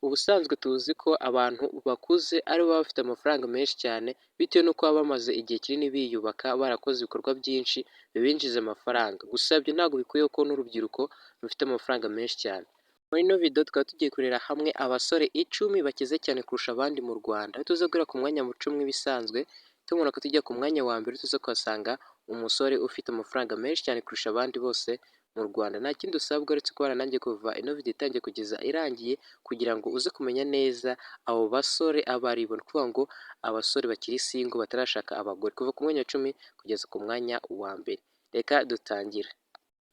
Ubusanzwe tuzi ko abantu bakuze aribo baba bafite amafaranga menshi cyane, bitewe n'uko baba bamaze igihe kinini biyubaka, barakoze ibikorwa byinshi bibinjiza amafaranga. Gusa ibyo ntabwo bikwiye ko n'urubyiruko rufite amafaranga menshi cyane. Muri ino video tukaba tugiye kurebera hamwe abasore 10 bakize cyane kurusha abandi mu Rwanda. Aho tuza guhera ku mwanya wa 10 nk'ibisanzwe, tumanuka tujya ku mwanya wa mbere, tuza kuhasanga umusore ufite amafaranga menshi cyane kurusha abandi bose mu Rwanda. Nta kindi usabwa uretse kubana nanjye kuva ino video itangiye kugeza irangiye, kugira ngo uze kumenya neza abo basore abo ari bo. Ni ukuvuga ngo abasore bakiri single, batarashaka abagore, kuva ku mwanya wa 10 kugeza ku mwanya wa mbere. Reka dutangire.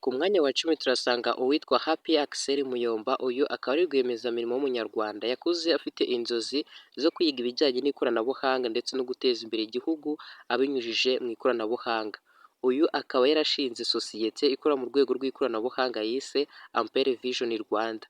Ku mwanya wa 10 turasanga uwitwa Happy Axel Muyomba. Uyu akaba ari rwiyemezamirimo w'Umunyarwanda. Yakuze afite inzozi zo kwiga ibijyanye n'ikoranabuhanga ndetse no guteza imbere igihugu abinyujije mu ikoranabuhanga. Uyu akaba yarashinze sosiyete ikora mu rwego rw'ikoranabuhanga yise Ampere Vision Rwanda.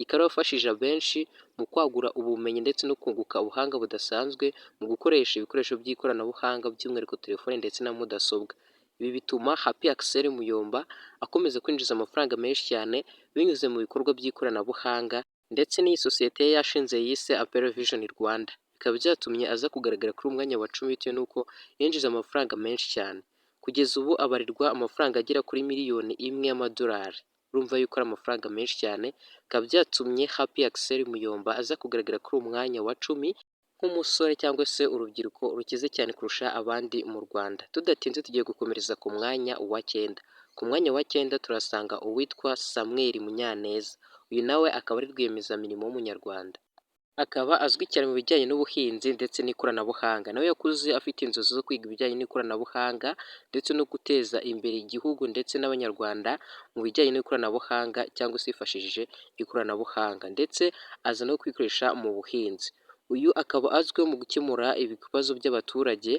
Ikaba yarafashije benshi mu kwagura ubumenyi ndetse no kunguka ubuhanga budasanzwe mu gukoresha ibikoresho by'ikoranabuhanga, by'umwihariko telefone ndetse na mudasobwa. Ibi bituma Happy Axel Muyomba akomeza kwinjiza amafaranga menshi cyane binyuze mu bikorwa by'ikoranabuhanga ndetse n'iyi sosiyete ye yashinze yise Ampere Vision Rwanda. Bikaba byatumye aza kugaragara kuri umwanya wa 10 bitewe n'uko yinjiza amafaranga menshi cyane. Kugeza ubu abarirwa amafaranga agera kuri miliyoni 1 y'amadolari. Urumva yuko ari amafaranga menshi cyane, bikaba byatumye Happy Axel Muyomba aza kugaragara kuri uwo mwanya wa 10 nk'umusore cyangwa se urubyiruko rukize cyane kurusha abandi mu Rwanda. Tudatinze, tugiye gukomereza ku mwanya wa cyenda. Ku mwanya wa cyenda turasanga uwitwa Samuel Munyaneza. Uyu nawe akaba ari rwiyemezamirimo w'Umunyarwanda. Akaba azwi cyane mu bijyanye n'ubuhinzi ndetse n'ikoranabuhanga. Nawe yakuze afite inzozi zo kwiga ibijyanye n'ikoranabuhanga ndetse no guteza imbere igihugu ndetse n'Abanyarwanda mu bijyanye n'ikoranabuhanga cyangwa se yifashishije ikoranabuhanga, ndetse aza no kwikoresha mu buhinzi. Uyu akaba azwiho mu gukemura ibibazo by'abaturage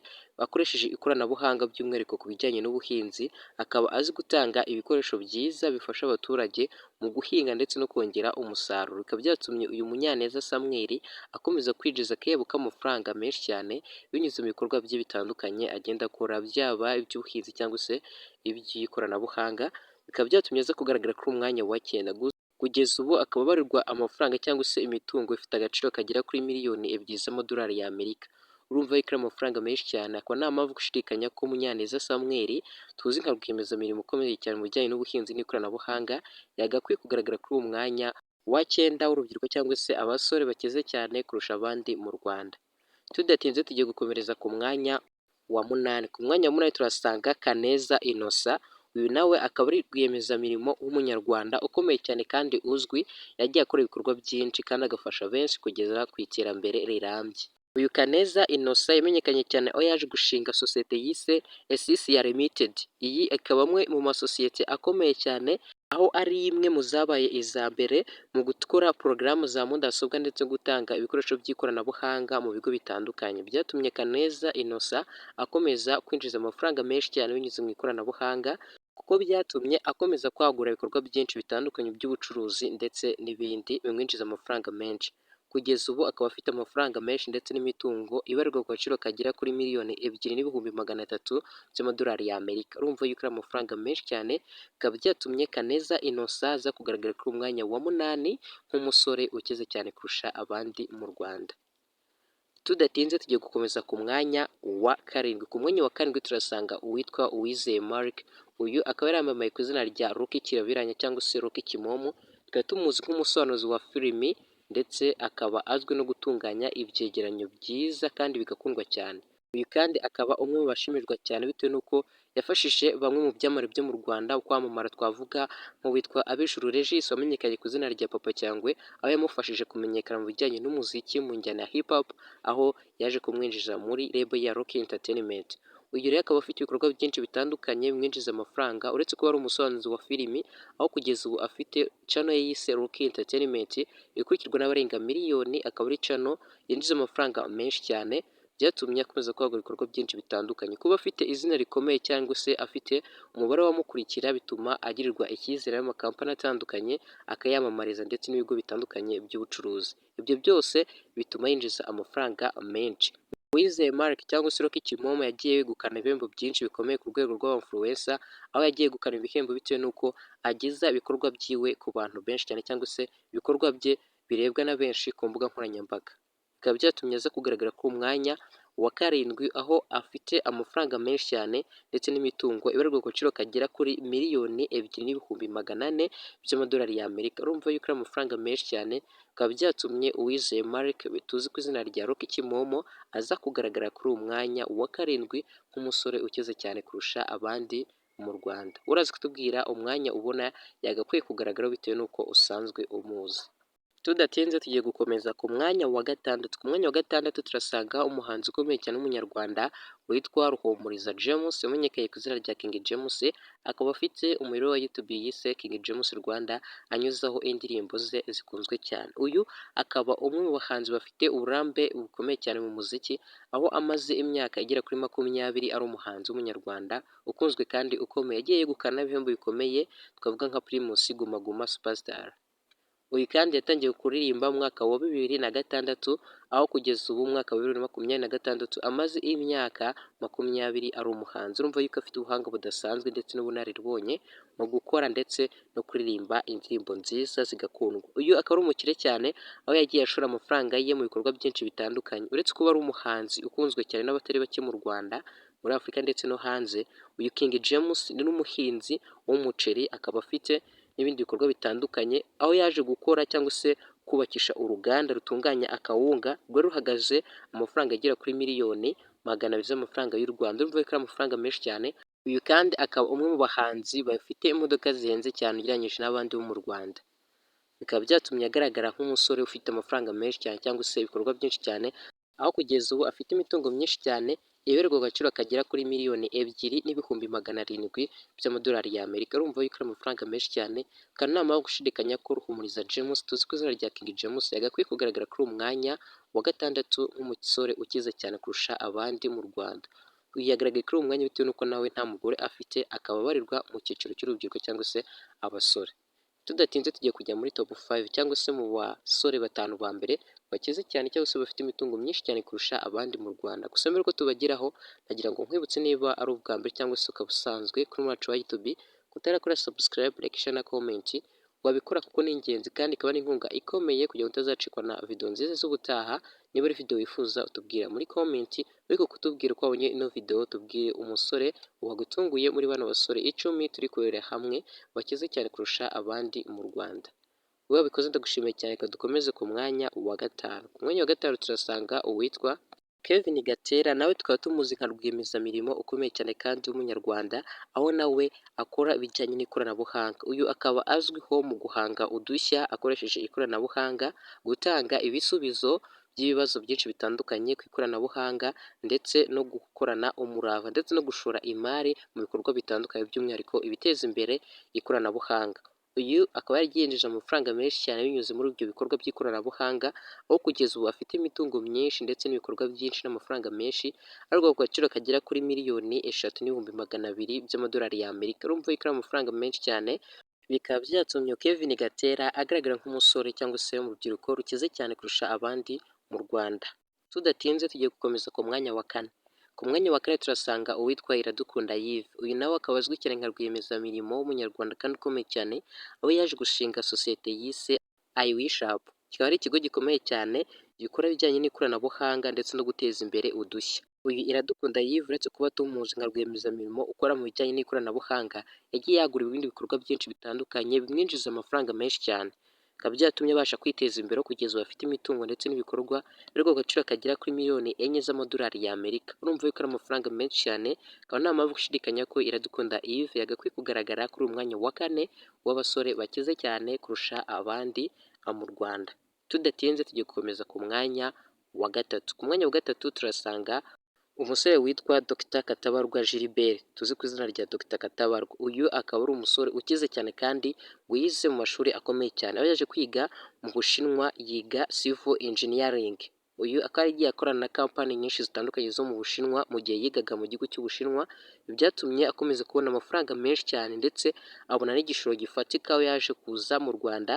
akoresheje ikoranabuhanga, by'umwihariko ku bijyanye n'ubuhinzi. Akaba azi gutanga ibikoresho byiza bifasha abaturage mu guhinga ndetse no kongera umusaruro. Bikaba byatumye uyu Munyaneza Samuel akomeza kwinjiza akayabo k'amafaranga menshi cyane binyuze mu bikorwa bye bitandukanye agenda akora, byaba iby'ubuhinzi cyangwa se iby'ikoranabuhanga. Bikaba byatumye aza kugaragara kuri umwanya wa cyenda. Kugeza ubu akaba abarirwa amafaranga cyangwa se imitungo ifite agaciro kagera kuri miliyoni 2 z'amadolari y'Amerika. Urumva ko ari amafaranga menshi cyane, akaba nta mpamvu gushidikanya ko Munyaneza Samuel tuzi nka rwiyemezamirimo ukomeye cyane mu bijyanye n'ubuhinzi n'ikoranabuhanga yagakwiye kugaragara kuri uwo mwanya wa cyenda w'urubyiruko cyangwa se abasore bakize cyane kurusha abandi mu Rwanda. Tudatinze, tugiye gukomereza ku mwanya wa munani. Ku mwanya wa munani turasanga Kaneza Innocent. Uyu nawe akaba ari rwiyemezamirimo w'Umunyarwanda ukomeye cyane kandi uzwi, yagiye akora ibikorwa byinshi kandi agafasha benshi kugeza ku iterambere rirambye. Uyu Kaneza Innocent yamenyekanye cyane aho yaje gushinga sosiyete yise Esisia Limited. Iyi ikaba amwe mu masosiyete akomeye cyane, aho ari imwe mu zabaye iza mbere mu gukora porogaramu za mudasobwa ndetse no gutanga ibikoresho by'ikoranabuhanga mu bigo bitandukanye. Byatumye Kaneza Innocent akomeza kwinjiza amafaranga menshi cyane binyuze mu ikoranabuhanga, kuko byatumye akomeza kwagura ibikorwa byinshi bitandukanye by'ubucuruzi ndetse n'ibindi bimwinjiza amafaranga menshi. Kugeza ubu akaba afite amafaranga menshi ndetse n'imitungo ibarirwa ku gaciro kagera kuri miliyoni 2 n'ibihumbi 300 by'amadolari y'Amerika. Urumva yuko ari amafaranga menshi cyane, bikaba byatumye Kaneza Innocent aza kugaragara kuri uyu mwanya wa munani nk'umusore ukize cyane kurusha abandi mu Rwanda. Tudatinze, tugiye gukomeza ku mwanya wa karindwi. Ku mwanya wa karindwi turasanga uwitwa Uwizeye Marc. Uyu akaba yaramamaye ku izina rya Rocky Kirabiranya cyangwa se Rocky Kimomo. Tukaba tumuzi nk'umusobanuzi wa filimi, ndetse akaba azwi no gutunganya ibyegeranyo byiza kandi bigakundwa cyane. Uyu kandi akaba umwe mu bashimirwa cyane bitewe n'uko yafashije bamwe mu byamamare byo mu Rwanda kwamamara, twavuga nk'uwitwa Abijuru Regis wamenyekanye ku izina rya Papa Cyangwe, aho yamufashije kumenyekana mu bijyanye n'umuziki mu njyana ya hip hop, aho yaje kumwinjiza muri label ya Rocky Entertainment. Uyu rero akaba afite ibikorwa byinshi bitandukanye bimwinjiza amafaranga, uretse kuba ari umusobanuzi wa filimi, aho kugeza ubu afite channel ye yise Rocky Entertainment ikurikirwa n'abarenga miliyoni, akaba ari channel yinjiza amafaranga menshi cyane. Byatumye akomeza kwagura ibikorwa byinshi bitandukanye. Kuba afite izina rikomeye cyangwa se afite umubare w'abamukurikira bituma agirirwa icyizere n'amakampani atandukanye akayamamariza, ndetse n'ibigo bitandukanye by'ubucuruzi. Ibyo byose bituma yinjiza amafaranga menshi. Uwizeye Marc cyangwa se Rocky Kimomo yagiye yegukana ibihembo byinshi bikomeye ku rwego rw'aba-influencer, aho yagiye yegukana ibihembo bitewe n'uko ageza ibikorwa byiwe ku bantu benshi cyane cyangwa se ibikorwa bye. birebwa na benshi ku mbuga nkoranyambaga. Bikaba byatumye aza kugaragara ku mwanya wa karindwi, aho afite amafaranga menshi cyane ndetse n'imitungo ibarirwa ku gaciro kagera kuri 2,400,000 by'amadolari y'Amerika. Urumva yuko ari amafaranga menshi cyane, bikaba byatumye Uwizeye Marc tuzi ku izina rya Rocky Kimomo aza kugaragara kuri uwo mwanya wa karindwi nk'umusore ukize cyane kurusha abandi mu Rwanda. Uraza kutubwira umwanya ubona yagakwiye kugaragaraho bitewe n'uko usanzwe umuzi. Tudatinze, tugiye gukomeza ku mwanya wa gatandatu. Ku mwanya wa gatandatu turasanga umuhanzi ukomeye cyane w'Umunyarwanda witwa Ruhumuriza James, wamenyekanye ku izina rya King James, akaba afite umuyoboro wa YouTube yise King James Rwanda, anyuzaho indirimbo ze zikunzwe cyane. Uyu akaba umwe mu bahanzi bafite uburambe bukomeye cyane mu muziki, aho amaze imyaka igera kuri 20 ari umuhanzi w'Umunyarwanda ukunzwe kandi ukomeye. Yagiye yegukana ibihembo bikomeye, twavuga nka Primus Guma Guma Superstar. Uyu kandi yatangiye kuririmba mu mwaka wa 2006, aho kugeza ubu mu mwaka wa 2026 amaze imyaka 20 ari umuhanzi. Urumva yuko afite ubuhanga budasanzwe ndetse n'ubunararibonye mu gukora ndetse no kuririmba indirimbo nziza zigakundwa. Uyu akaba ari umukire cyane, aho yagiye ashora amafaranga ye mu bikorwa byinshi bitandukanye. Uretse kuba ari umuhanzi ukunzwe cyane n'abatari bake mu Rwanda, muri Afurika ndetse no hanze, uyu King James ni n'umuhinzi w'umuceri, akaba afite n'ibindi bikorwa bitandukanye, aho yaje gukora cyangwa se kubakisha uruganda rutunganya akawunga rwari ruhagaze amafaranga agera kuri miliyoni 200 z'amafaranga y'u Rwanda. Urumva ko ari amafaranga menshi cyane. Uyu kandi akaba umwe mu bahanzi bafite imodoka zihenze cyane ugereranyije n'abandi bo mu Rwanda. Bikaba byatumye agaragara nk'umusore ufite amafaranga menshi cyane cyangwa se ibikorwa byinshi cyane, aho kugeza ubu afite imitungo myinshi cyane ibarirwa agaciro kagera kuri 2,700,000 by'amadolari y'Amerika. Urumva yuko ari amafaranga menshi cyane, kandi nta mpamvu gushidikanya ko Ruhumuriza James tuzi ku izina rya King James yagakwiye kugaragara kuri uwo mwanya wa gatandatu nk'umusore ukize cyane kurusha abandi mu Rwanda. Uyu yagaragaye kuri uwo mwanya bitewe n'uko nawe nta mugore afite, akaba abarirwa mu cyiciro cy'urubyiruko cyangwa se abasore. Tudatinze, tugiye kujya muri top 5 cyangwa se mu basore batanu ba mbere bakize cyane cyangwa se bafite imitungo myinshi cyane kurusha abandi mu Rwanda. Gusa mbere yuko tubageraho, nagira ngo nkwibutse, niba ari ubwa mbere cyangwa se ukaba usanzwe kuri wacu wa YouTube utarakora subscribe, like, share na comment, wabikora kuko ni ingenzi kandi ikaba ari inkunga ikomeye kugira ngo utazacikwa na video nziza z'ubutaha. Niba ari video wifuza, utubwira muri comment, ariko kutubwira uko wabonye ino video, tubwire umusore wagutunguye muri bano basore 10 turi kurebera hamwe bakize cyane kurusha abandi mu Rwanda. Wowe wabikoze ndagushimiye cyane. Reka dukomeze ku mwanya wa gatanu. Ku mwanya wa gatanu turasanga uwitwa Kevin Gatera, nawe tukaba tumuzi nka rwiyemezamirimo ukomeye cyane kandi w'Umunyarwanda, aho nawe akora ibijyanye n'ikoranabuhanga. Uyu akaba azwiho mu guhanga udushya akoresheje ikoranabuhanga, gutanga ibisubizo by'ibibazo byinshi bitandukanye ku ikoranabuhanga, ndetse no gukorana umurava ndetse no gushora imari mu bikorwa bitandukanye, by'umwihariko ibiteza imbere ikoranabuhanga. Uyu akaba yaragiye yinjiza amafaranga menshi cyane binyuze muri ibyo bikorwa by'ikoranabuhanga, aho kugeza ubu afite imitungo myinshi ndetse n'ibikorwa byinshi n'amafaranga menshi ariko ku gaciro kagera kuri 3,200,000 by'amadolari y'Amerika. Urumva yuko ari amafaranga menshi cyane, bikaba byatumye Kevin Gatera agaragara nk'umusore cyangwa se mu rubyiruko rukize cyane kurusha abandi mu Rwanda. Tudatinze, tugiye gukomeza ku mwanya wa kane. Ku mwanya wa kane turasanga uwitwa Iradukunda Yves. Uyu nawe akaba azwi cyane nka rwiyemezamirimo w'Umunyarwanda kandi ukomeye cyane, aho yaje gushinga sosiyete yise iWish Up. Kikaba ari ikigo gikomeye cyane gikora ibijyanye n'ikoranabuhanga ndetse no guteza imbere udushya. Uyu Iradukunda Yves, uretse kuba tumuzi nka rwiyemezamirimo ukora mu bijyanye n'ikoranabuhanga, yagiye yagura ibindi bikorwa byinshi bitandukanye bimwinjiriza amafaranga menshi cyane. Bikaba byatumye abasha kwiteza imbere, kugeza ubu afite imitungo ndetse n'ibikorwa biri ku gaciro kagera kuri miliyoni 4 z'amadolari y'Amerika. Urumva yuko ari amafaranga menshi cyane, akaba nta mpamvu gushidikanya ko Iradukunda Yves yagakwiye kugaragara kuri uyu mwanya wa kane w'abasore bakize cyane kurusha abandi mu Rwanda. Tudatinze, tugiye gukomeza ku mwanya wa gatatu. Ku mwanya wa gatatu turasanga umusore witwa Dr Katabarwa Gilbert tuzi ku izina rya Dr Katabarwa. Uyu akaba ari umusore ukize cyane kandi wize mu mashuri akomeye cyane, aho yaje kwiga mu Bushinwa yiga civil engineering. Uyu akaba yaragiye akorana na kampani nyinshi zitandukanye zo mu Bushinwa mu gihe yigaga mu gihugu cy'Ubushinwa. Byatumye akomeza kubona amafaranga menshi cyane ndetse abona n'igishoro gifatika, aho yaje kuza mu Rwanda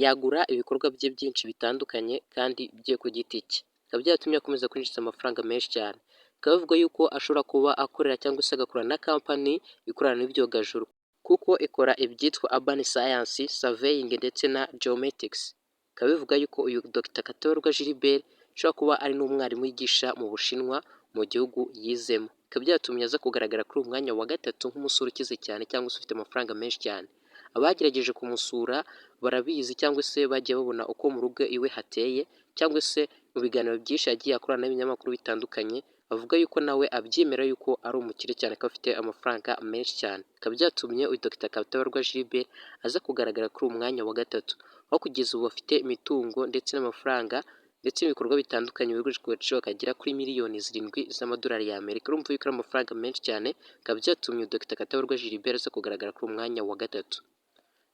yagura ibikorwa bye byinshi bitandukanye kandi bye ku giti cye. Bikaba byaratumye akomeza kwinjiza amafaranga menshi cyane. Bikaba bivugwa yuko ashobora kuba akorera cyangwa se agakorana na kampani ikorana n'ibyogajuru, kuko ikora ibyitwa urban science, surveying ndetse na geomatics. Bikaba byatumye akomeza kwinjiza amafaranga menshi cyane. Bikaba bivuga yuko uyu Dr Katabarwa Gilbert ashobora kuba ari n'umwarimu wigisha mu Bushinwa, mu gihugu yizemo. Bikaba byatumye aza kugaragara kuri uyu mwanya wa gatatu nk'umusore ukize cyane cyangwa se ufite amafaranga menshi cyane. Abagerageje kumusura barabizi, cyangwa se bagiye babona uko mu rugo iwe hateye, cyangwa se mu biganiro byinshi yagiye akorana n'ibinyamakuru bitandukanye, bavuga yuko nawe abyemera yuko ari umukire cyane, ko afite amafaranga menshi cyane. Bikaba byatumye uyu Dr Katabarwa Gilbert aza kugaragara kuri uyu mwanya wa gatatu, aho kugeza ubu afite imitungo ndetse n'amafaranga ndetse n'ibikorwa bitandukanye biri ku gaciro kagera kuri miliyoni 7 z'amadolari y'Amerika. Urumva yuko ari amafaranga menshi cyane. Bikaba byatumye Dr Katabarwa Gilbert aza kugaragara kuri uyu mwanya wa gatatu.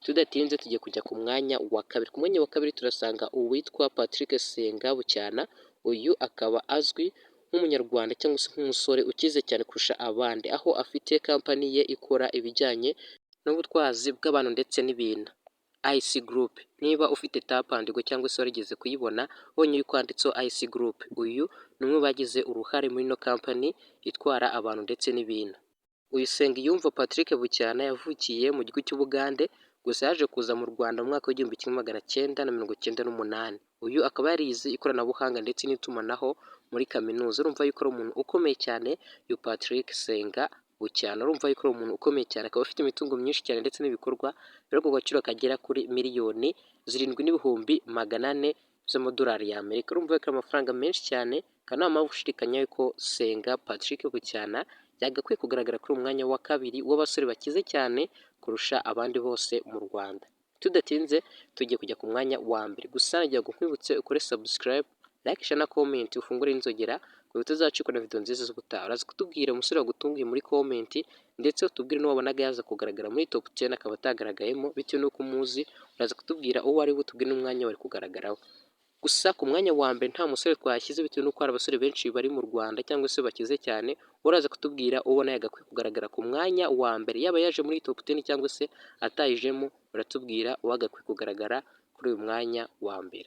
Tudatinze, tugiye kujya ku mwanya wa kabiri. Ku mwanya wa kabiri turasanga uwitwa Patrick Senga Bucyana. Uyu akaba azwi nk'Umunyarwanda cyangwa se nk'umusore ukize cyane kurusha abandi, aho afite company ye ikora ibijyanye n'ubutwazi bw'abantu ndetse n'ibintu, IC Group. Niba ufite Tap and Go cyangwa se warigeze kuyibona, ubonye yuko handitseho IC Group, uyu ni umwe mu bagize uruhare muri ino company itwara abantu ndetse n'ibintu. Uyu Nsengiyumva Patrick Bucyana yavukiye mu gihugu cy'Ubugande, gusa yaje kuza mu Rwanda mu mwaka w'1998. Uyu akaba yarize ikoranabuhanga ndetse n'itumanaho muri kaminuza. Urumva yuko ari umuntu ukomeye cyane uyu Patrick Senga Bucyana. Urumva yuko ari umuntu ukomeye cyane, akaba afite imitungo myinshi cyane ndetse n'ibikorwa biri ku gaciro kagera kuri miliyoni 7,400,000 z'amadolari y'Amerika. Urumva yuko ari amafaranga menshi cyane, kandi nta mpamvu gushidikanya yuko Senga Patrick Bucyana yagakwiye kugaragara kuri uyu mwanya wa kabiri w'abasore bakize cyane kurusha abandi bose mu Rwanda. Tudatinze, tugiye kujya ku mwanya wa mbere. Gusa nagira ngo nkwibutse ukore subscribe, like, share na comment, ufungure inzogera kugira utazacikwa na video nziza z'ubutaha. Uraza kutubwira umusore wagutunguye muri comment, ndetse utubwire n'uwabonaga yaza kugaragara muri top 10 akaba atagaragayemo bitewe n'uko umuzi. Uraza kutubwira uwo ari we, utubwire n'umwanya wari kugaragaraho. Gusa ku mwanya wa mbere nta musore twashyize, bitewe n'uko hari abasore benshi bari mu Rwanda cyangwa se bakize cyane. Uraza kutubwira ubona yagakwiye kugaragara ku mwanya wa mbere, yaba yaje muri top 10 cyangwa se atayijemo. Uratubwira uwagakwiye kugaragara kuri uyu mwanya wa mbere.